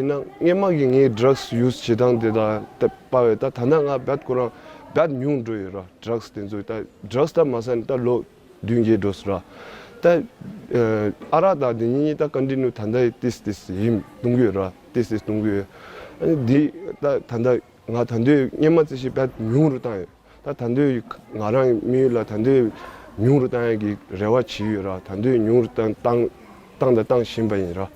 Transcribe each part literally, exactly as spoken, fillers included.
ན་སྔན་མ་གི་ངའི་ཌྲག་སི་ཡུ་སི་བྱེད་སྟངས་དེ་དང་དཔག་པའི་ད་ད་ལྟ་ང་རྦད་ཁོ་རང་རྦད་ཉུང་འགྲོ་ཡོད་ར། ཌྲག་སི་དེ་ཚོ་ད་ཌྲག་སི་ད་མ་ཟ་ནས་ད་ལོ་བདུན་བརྒྱད་འགྲོ་སོང་ར། ད་ཨ་རག་དང་དེ་གཉིས་ད་ཀོན་ཊི་ནིའུ་ད་ལྟ་ཏིས་ཏིས་ཡིན་གཏོང་གི་ཡོད་ར། ཏིས་ཏིས་གཏོང་གི་ཡོད། ཨ་ནི་འདི་ད་ད་ལྟ་ང་ད་དུང་སྔན་མ་ཙམ་ཞིག་རྦད་ཉུང་རུ་བཏང་ཡོད། ད་ད་དུང་ང་རང་དམིགས་ཡུལ་ལ་ད་དུང་ཉུང་རུ་བཏང་ཡག་གི་རེ་བ་བྱེད་ཡོད་ར། ད་དུང་ཉུང་རུ་བཏང་བཏང་བཏང་དང་བཏང་བཞིན་པ་ཡིན་ར།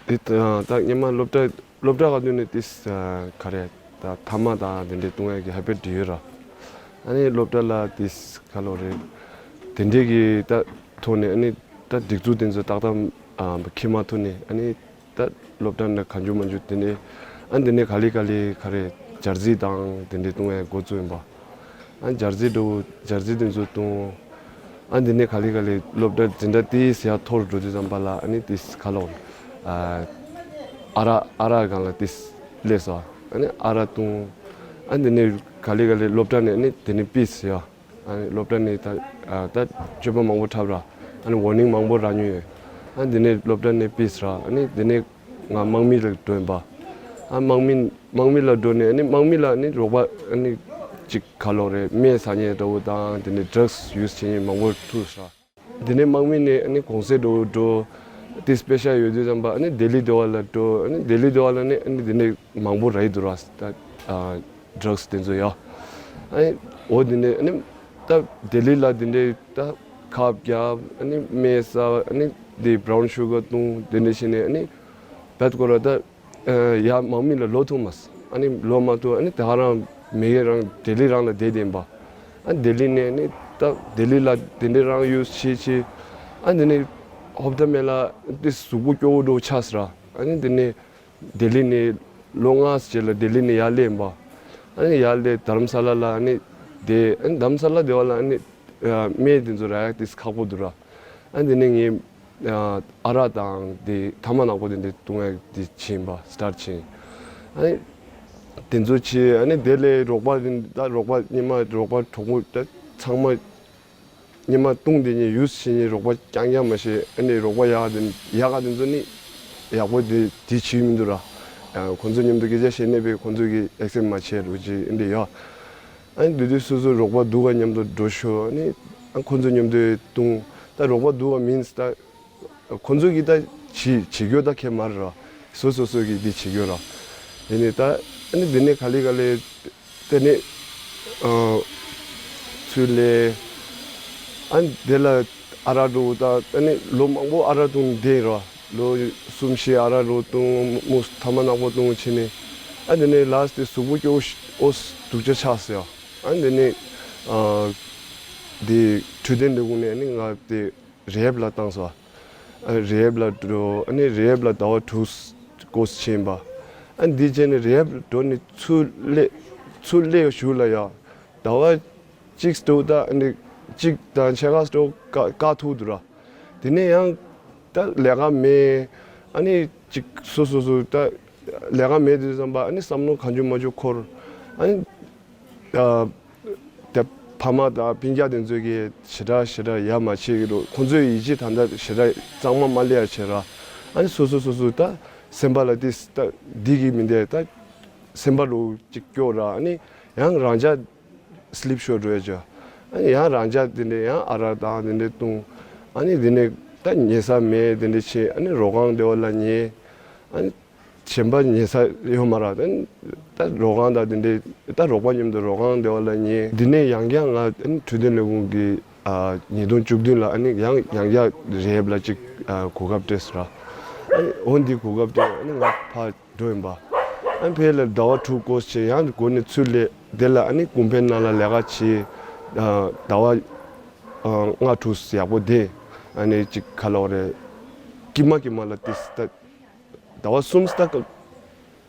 དེ་ད་ད་སྔན་མ་སློབ་གྲྭ་སློབ་གྲྭ་ག་དུས་ནས་ཏིས་ག་རེ་ད་ཐ་མག་དང་དེ་འདྲའི་བཏུང་ཡག་གི་ཧེ་བིཊ་ཡོད་ར། ཨ་ནི་སློབ་གྲྭ་ལ་ཏིས་ག་ལོ་རེད། དེ་འདྲའི་གི་ད་ཐོག་ནས་ཨ་ནི་ད་སྒྲིག་འཛུགས་དེ་ཚོ་ཏག་ཏག་ཨ་འཁྱེར་མ་ཐུབ་ནས་ཨ་ནི། ད་སློབ་གྲྭ་ནས་གང་བྱུང་མང་བྱུང་དེ་ནས་ཨ་འདི་ནས་ག་ལེ་ག་ལེ་ག་རེ་སྦྱར་རྩི་དང་དེ་འདྲའི་བཏུང་བའི་འགོ་བཙུགས་ཡིན་པ། ཨ་སྦྱར་རྩི་འགྲོ་སྦྱར་རྩི་དེ་ཚོ་བཏུང་། ཨ་འདི་ནས་ག་ལེ་ག་ལེ་སློབ་གྲྭ་འཛིན་གྲྭ་དེའི་ཟེར་ཡ་མཐོ་རུ་འགྲོ་དུས་ཙམ་པ་ལ་ཨ་ནི་དེ་ག་ལོ་ཨ་ཨ་རག་ཨ་རག་སྒང་ལ་དེ་སླེབས་སོང་། ཨ་ནི་ཨ་རག་བཏུང་། ཨ་འདི་ནས་ག་ལེ་ག་ལེ་སློབ་གྲྭ་ནས་ཨ་ནི་དེ་ནས་པིས་ཟེར་ཡ། ཨ་ནི་སློབ་གྲྭ་ནས་ད་ཨ་ད་སྤྱོད་པ་མང་པོ་འཁྲབ་ར། ཨ་ནི་ཝར་ནིང་མང་པོ་རག་མྱོང་ཡོད། ཨ་འདི་ནས་སློབ་གྲྭ་ནས་པིས་ར། ཨ་ནི་འདི་ནས་ང་དམག་མི་ལ་འགྲོ་ཡིན་པ། ཨ་དམག་མི་དམག་མི་ལ་འགྲོ་ནས་ཨ་ནི་དམག་མི་ལ་ཨ་ནི་རོགས་པ་ཨ་ནི་ཅིག་ག་ལོ་རེད། སྨན་ཟ་མཁན་འདྲ་བོ་དང་དེ་ནས་ཌྲག་སི་ཡུ་སི་བྱེད་མཁན་མང་པོ་ཐུག་ར། དེ་ནས་དམག་མི་ནས་ཨ་ནི་གུང་སེང་འགྲོ་འགྲོ་དེ་སྤེ་ཤལ་ཡོད་དུས་ཙམ་པ་ཨ་ནི་ལྡི་ལི་སྡེ་བ་ལ་འགྲོ། ཨ་ནི་ལྡི་ལི་སྡེ་བ་ལ་ནི་ཨ་ནི་དེ་ནས་མང་པོ་རག་གི་འདུག་ར། ད་ཨ་ཌྲག་སི་དེ་ཚོ་ཡ། ཨ་ནི་འོ་དེ་ནས་ཨ་ནི་ད་ལྡི་ལི་ལ་དེ་འདྲའི་ད་ཁབ་བརྒྱབ། ཨ་ནི་སྨན་ཟ། ཨ་ནི་དེ་བྷ་རའུན་ཤུ་གར་བཏུང་། དེ་འདྲ་བྱས་ནས་ཨ་ནི་བད་ཀོ་ར་ད་ཡ་དམག་མི་ལ་ལོག་ཐུབ་མ་སོང་། ཨ་ནི་ལོག་མ་ཐུབ། ཨ་ནི་ད་ག་རང་མི་གེ་རང་ལྡི་ལི་རང་ལ་བསྡད་བསྡད་ཡིན་པ། ཨ་ལྡི་ལི་ནས་ནི་ད་ལྡི་ལི་ལ་དེ་འདྲའི་རང་ཡུལ་བྱེད་བྱེད། ཨ་འདི་ནས་ཧོབ་ཏ་མེ་ལ་དེ་གཟུགས་པོ་སྐྱོ་བོ་འདྲ་བོ་ཆགས་སོང་ར། ཨ་ནི་དེ་ནས་ལྡི་ལི་ནས་ལོ་ལྔ་རྗེས་ལ་ལྡི་ལི་ནས་ཡར་སླེབས་ཡིན་པ། ཨ་ནི་ཡར་སླེབས་དྷ་རམ་ས་ལ་ལ་ཨ་ནི་བསྡད། ཨ་ནི་དྷ་རམ་ས་ལ་བསྡད་པ་ལ་ཨ་ནི་སྨན་དེ་ཚོ་རག་ཡག་དེ་ཁག་པོ་འདུག་ར། ཨ་ནི་དེ་ནས་ངས་ཨ་རག་དང་དེ་ཐ་མག་ནག་པོ་དེ་འདྲ་བཏུང་ཡག་དེ་བྱས་ཡིན་པ། སི་ཊར་ཊི་བྱས། ཨ་ནི་དེ་ཚོ་བྱས། ཨ་ནི་དེ་ལས་རོགས་པ་དེ་ད་རོགས་པ་སྔན་མ་རོགས་པ་གྲོགས་པོ་ད་ཚང་མ་སྔན་མ་བཏུང་བསྡད་མཁན་ཡུལ་ཕྱིན་མཁན་རོགས་པ་རྐྱང་རྐྱང་མ་ཤེས། ཨ་ནི་རོགས་པ་ཡག་ག་དེ་ཡག་ག་དེ་ཚོ་ནི་ཡག་པོ་དེ་དེ་བྱས་མི་འདུག་ར། ཨ་ཁོང་ཚོ་མཉམ་དུ་སྐད་ཆ་བཤད་ནས་པས་ཁོང་ཚོ་གིས་ཨེག་སེབ་མ་བྱས་རོགས་ཅིག་ཨ་འདྲ་ཡོད། ཨ་ནི་དེ་དུས་སོ་སོ་རོགས་པ་འདུག་ག་མཉམ་དུ་འགྲོ་ཤོག་ཨ་ནི་ཨ་ཁོང་ཚོ་མཉམ་དུ་བཏུང་། ད་རོགས་པ་འདུག་ག་མིན་སི་ད་ཁོང་ཚོ་གིས་ད་བྱེད་བྱེད་རྒྱུ་ད་ཁྱད་མ་རེད་ར། སོ་སོ་སོ་གིས་འདི་བྱེད་རྒྱུ་ར། དེ་ནས་ད་ཨ་ནི་དེ་ནས་ག་ལེ་ག་ལེ་དེ་ནས་ཨ་ཚུར་སླེབས། ཨ་ནི་དེ་ལ་ཨ་རག་འདྲ་བོ་ད་ཨ་ནི་ལོ་མང་པོ་ཨ་རག་བཏུང་བསྡད་ར། ལོ་གསུམ་བཞི་ཨ་རག་འདྲ་བོ་བཏུང་། མུ་ཐ་མག་ནག་པོ་བཏུང་བྱས་ནས། ཨ་དེ་ནས་ལཱསི་ཊི་དེ་གཟུགས་པོ་སྐྱོ་བོ་ཨོ་སྡུག་ཅག་ཆགས་སོང་ཡ། ཨ་དེ་ནས་ཨ་དེ་འཕྲོད་བསྟེན་ལས་ཁུངས་ནས་ཨ་ནི་ང་དེ་རི་ཧེབ་ལ་བཏང་སོང་། ཨ་རི་ཧེབ་ལ་འགྲོ། ཨ་ནི་རི་ཧེབ་ལ་ཟླ་བ་དྲུག་ཀོར་སི་བྱས་ཡིན་པ། ཨ་འདི་བྱས་ནས་རི་ཧེབ་འགྲོ་ནས་ཚུར་སླེབས་ཚུར་སླེབས་གཞུག་ལ་ཡ་ཟླ་བ་གཅིག་སྟོད་ད་ཨ་ནི་གཅིག་དང་ཕྱེད་ཀ་སྟོད་བཀག་བཀག་ཐུག་འདུག་ར། དེ་ནས་ཡང་ད་ལས་ཀ་མེད། ཨ་ནི་གཅིག་སོ་སོ་སོ་ད་ལས་ཀ་མེད་དུས་ཙམ་པ་ཨ་ནི་བསམ་བློ་གང་བྱུང་མང་བྱུང་འཁོར། ཨ་ནི་ཨ་དེ་ཕ་མ་དང་སྤུན་ཀྱག་དེ་ཚོ་གིས་ཞེ་དྲག་ཞེ་དྲག་ཡ་མ་བྱེད་ཀྱི་འདུག་ཁོང་ཚོས་ཡིད་ཆེས་ད་ལྟ་ཞེ་དྲག་གཙང་མ་མ་སླེབས་ཡ་བྱེད་ར། ཨ་ནི་སོ་སོ་སོ་སོ་ད་སེམས་པ་ལ་དེ་ད་འདི་གི་མི་འདས་ད་སེམས་པ་ལོ་གཅིག་སྐྱོ་ར། ཨ་ནི་ཡང་རང་ཅག་སི་ལིབ་ཤོར་འགྲོ་ཡ་ཅོ། ཨ་ནི་ཡང་རང་ཅག་དེ་འདྲས་ཡང་ཨ་རག་དང་དེ་འདྲས་བཏུང་། ཨ་ནི་དེ་ནས་ད་ཉལ་ས་མེད་དེ་འདྲས་བྱས། ཨ་ནི་རོ་ཁང་དེ་བ་ལ་ཉལ། ཨ་ནི་གཞན་པ་ཉལ་ས་ཡོད་མ་རེད། ཨ་ནི་ད་རོ་ཁང་དང་དེ་འདྲས་ད་རོགས་པ་མཉམ་དུ་རོ་ཁང་དེ་བ་ལ་ཉལ། དེ་ནས་ཡང་བསྐྱར་ང་ཨ་ནི་འཕྲོད་བསྟེན་ལས་ཁུངས་ཀྱི་ཨ་ཉིས་སྟོང་བཅུ་བདུན་ལ་ཨ་ནི་ཡང་ཡང་བསྐྱར་རི་ཧེབ་ལ་ཅིག་ཨ་གོ་སྐབས་སྤྲད་སོང་ར། ཨ་ནི་འོ་འདི་གོ་སྐབས་སྤྲད། ཨ་ནི་ང་ཕར་འགྲོ་ཡིན་པ། ཨ་ནི་ཕར་ལ་ཟླ་བ་དྲུག་ཀོར་སི་བྱས། ཡང་འགོ་ནས་ཚུར་སླེབས། དེ་ལ་ཨ་ནི་ཀུན་ཕན་ནང་ལ་ལས་ཀ་བྱས། ཨ་ཟླ་བ་ཨ་ལྔ་དྲུག་ཡག་པོ་བསྡད། ཨ་ནི་ཅིག་ག་ལབ་དགོས་རེད། དཀྱིལ་མ་དཀྱིལ་མ་ལ་ཏིས་ད་ཟླ་བ་གསུམ་ད་ཀ་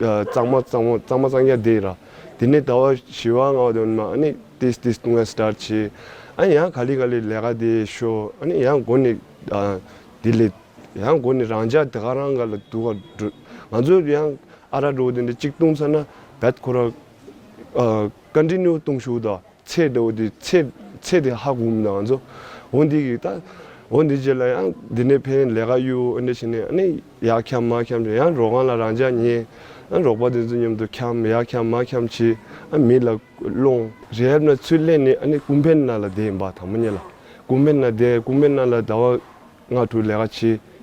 ཨ་གཙང་མ་གཙང་མ་གཙང་མ་གཙང་རྐྱང་བསྡད་ར། དེ་ནས་ཟླ་བ་བཞི་བ་ལྔ་བ་དེ་ནས་ཨ་ནི་ཏིས་ཏིས་བཏུང་ཡ་སི་ཊར་ཊི་བྱས། ཨ་ནི་ཡང་ག་ལེ་ག་ལེ་ལས་ཀ་དེ་ཤོར། ཨ་ནི་ཡང་འགོ་ནས་ཨ་དེ་ལས་ཡང་འགོ་ནས་རང་ཅག་དེ་ག་རང་ག་ལ་སྡུག་ག་འགྲོ། ང་ཚོ་ཡང་ཨ་རག་འདྲ་བོ་དེ་འདྲ་གཅིག་བཏུང་ཚར་ན་བད་ཁོ་རང་ཨ་ཀོན་ཊི་ནིའུ་བཏུང་ཤོག་དང་ཚད་འདྲ་བོ་དེ་ཚད་ཚད་དེ་ཧ་གོ་མི་འདུག་ང་ཚོ། འོ་འདི་གི་ད་ འོ་འདི་རྗེས་ལ་ཡང་འདི་ནས་ཕན་ལས་ཀ་གཡུག་འདི་བྱས་ནས་ཨ་ནི་ཡར་འཁྱམ་མར་འཁྱམ་བྱས་ཡང་རོ་ཁང་ལ་རང་འཇགས་ཉལ། ཨ་རོགས་པ་དེ་ཚོ་མཉམ་དུ་འཁྱམ་ཡར་འཁྱམ་མར་འཁྱམ་བྱས་ཨ་མི་ལ་སློང་རེབ་ན་ཚུར་སླེབས་ནས་ཨ་ནི་ཀུན་ཕན་ནང་ལ་བསྡད་ཡིན་པ་དང་པོ་ཉིད་ལ་ཀུན་ཕན་ནང་བསྡད་ཀུན་ཕན་ནང་ལ་ཟླ་བ་ལྔ་དྲུག་ལས་ཀ་བྱས་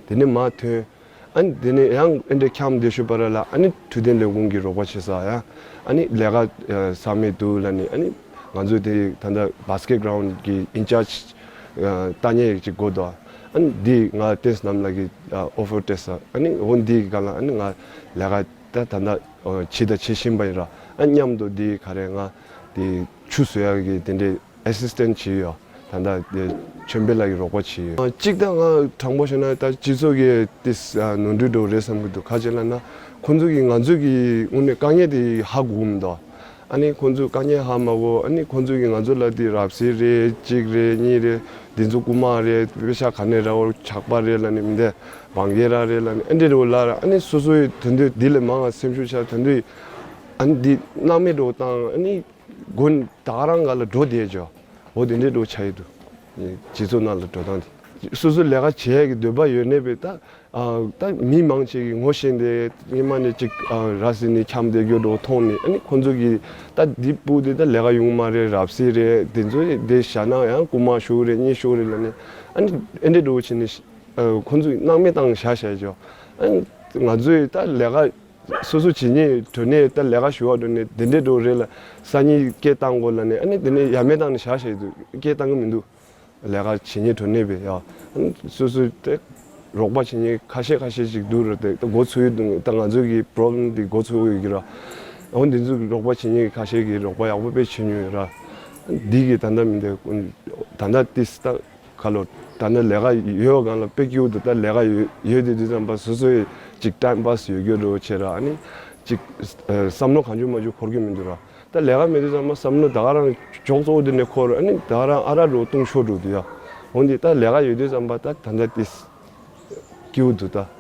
དེ་ནས་མར་ཐོན། ཨ་ནི་དེ་ནས་ཡང་ཨེ་འདྲ་འཁྱམ་བསྡད་ཤུལ་བར་ལ་ཨ་ནི་འཕྲོད་བསྟེན་ལས་ཁུངས་ཀྱི་རོགས་པ་བྱེད་ས་ཡ། ཨ་ནི་ལས་ཀ་ས་མེད་འདུག་ལབ་ནས་ཨ་ནི་ང་ཚོ་དེ་ད་ལྟ་བྷ་སི་ཀེཊ་གྷ་རའུན་གྱི་ཨིན་ཅར་ཇི་ལྟ་མཁན་ཅིག་དགོས་འདུག་ཨ་ནི་འདི་ང་ཏེས་ནམ་ལགས་ཀྱི་ཨོ་ཕར་སྤྲད་ས་ཨ་ནི་འོ་འདི་སྒང་ལ་ཨ་ནི་ང་ལས་ཀ་ད་ད་ལྟ་བྱེད་ད་བྱེད་བཞིན་པ་ཡིན་ར། ཨ་མཉམ་དུ་འདི་ག་རེ་ང་དེ་ཆུ་བཟོ་ཡག་གི་དེ་འདྲའི་ཨེ་སི་སི་ཊེན་ཊི་བྱས་ཡོད། ད་ལྟ་དེ་ཆོས་འཕེལ་ལགས་ཀྱི་རོགས་པ་བྱས་ཡོད། གཅིག་ད་ང་དྲང་པོ་བཤད་ན་ད་སྤྱི་ཚོགས་ཀྱི་དེ་ནོར་འཁྲུལ་འགྲོ་རེད་བསམ་གྱི་འདུག་ག་ཅི་ལབ་ན་ཁོང་ཚོ་གིས་ང་ཚོ་གི་དངོས་གནས་དཀའ་ངལ་དེ་ཧ་གོ་གི་མི་འདུག་ཨ་ནི་ཁོང་ཚོས་དཀའ་ངལ་ཧ་མ་གོ་ཨ་ནི་ཁོང་ཚོ་གིས་ང་ཚོ་ལ་དེ་རབ་གསལ་རེད་གཅིག་རེད་གཉིས་རེད་དེ་ཚོ་རྐུ་མ་རེད་པེ་ཤ་ག་ནས་རག་འོ་ཇག་པ་རེད་ལབ་ནས་མི་འདས་བང་གེ་ར་རེད་ལབ་ནས་ཨ་འདྲས་འགྲོ་ལབ་ར། ཨ་ནི་སོ་སོའི་དོན་དུ་དེ་ལས་མང་བ་སེམས་ཤུགས་ཆག་དོན་དུ་ཨ་ནི་དེ་སྣང་མེད་འགྲོ་བཏང་ཨ་ནི། དགོན་ད་ག་རང་ག་ལ་འགྲོ་བསྡད་ཅོ། འོ་དེ་འདྲའི་འགྲོ་ཆ་ཡི་འདུག་སྤྱི་ཚོགས་ནང་ལ་འགྲོ་སྟངས་དེ། སོ་སོ་ལས་ཀ་བྱེད་ཡ་གི་འདོད་པ་ཡོད་ནས་པས་ད། ཨ་ད་མི་མང་ཆེ་གི་ངོ་ཤེས་འདི་སྔོན་མ་ནས་ཅིག་ཨ་ར་སི་ནས་འཁྱམ་བསྡད་རྒྱུ་འགྲོ་མཐོང་ནས་ཨ་ནི་ཁོང་ཚོ་གི་ད་འདི་སྤུ་དེ་ད་ལས་ཀ་ཡོང་མ་རེད་རབ་སི་རེད་དེ་ཚོ་དེ་བཞག་ན་ཡང་རྐུ་མ་ཤོར་རེད་གཉིས་ཤོར་རེད་ལ་ནས་ཨ་ནི་ཨེ་འདྲའི་འགྲོ་བྱས་ནས་ཨ་ཁོང་ཚོ་སྣང་མེད་བཏང་བཞག་བཞག་ཅོ། ཨ་ནི་ང་ཚོས་ད་ལས་ཀ་སོ་སོ་བྱེད་ཉེས་གྲོལ་ནས་ད་ལས་ཀ་ཞུ་བ་འགྲོ་ནས་དེ་འདྲའི་འགྲོ་རེད་ལ་སང་ཉིན་སྐད་བཏང་དགོས་ལ་ནས་ཨ་ནི་དེ་ནས་ཡ་མེད་བཏང་ནས་བཞག་བཞག་འདུག་སྐད་བཏང་གི་མི་འདུག་ལས་ཀ་བྱེད་ཉེས་གྲོལ་ནས་པས་ཡ། ཨ་ནི་སོ་སོ་དེ་རོགས་པ་བྱེད་ཉེས་ཁ་ཤས་ཁ་ཤས་ཅིག་འདུག་རེད་དེ་ད་འགོ་ཚུགས་ཡོད་འདུག་ད་ང་ཚོའི་གི་པོ་རོབ་ལེམ་འདི་འགོ་ཚུགས་ཡོད་ཀྱི་ར། འོ་འདི་ཚོ་རོགས་པ་བྱེད་ཉེས་ཁ་ཤས་ཀྱིས་རོགས་པ་ཡག་པོ་དཔེ་བྱེད་མྱོང་ཡོད་ར། འདི་གི་ད་ལྟ་མི་འདུག་ད་ལྟ་ཏིས་ད། ཁ་ལོ། ད་ནི་ལས་ཀ་ཡོད་སྒང་ལ་དཔེ་སྐྱིད་པོ་འདུག་ད་ལས་ཀ་ཡོད་ཡོད་དེ་དུས་ཙམ་པ་སོ་སོའི་ཅིག་ཊའིམ་པཱ་སི་ཡོད་རྒྱུ་རེད་བྱས་ར་ཨ་ནི་ཅིག་བསམ་བློ་གང་བྱུང་མ་བྱུང་འཁོར་གྱི་མི་འདུག་ར། ད་ལས་ཀ་མེད་དུས་ཙམ་པ་བསམ་བློ་ད་ག་རང་ཅོག་ཙོག་དེ་ནས་འཁོར་ཨ་ནི་ད་ག་རང་ཨ་ར་རོ་ལྟུང་ཤོར་འགྲོ་འདུག་ཡ། འོན་ཏེ་ད་ལས་ཀ་ཡོད་དུས་ཙམ་པ་ད་ད་ལྟ་དེ་སྐྱིད་པོ་འདུག་ད།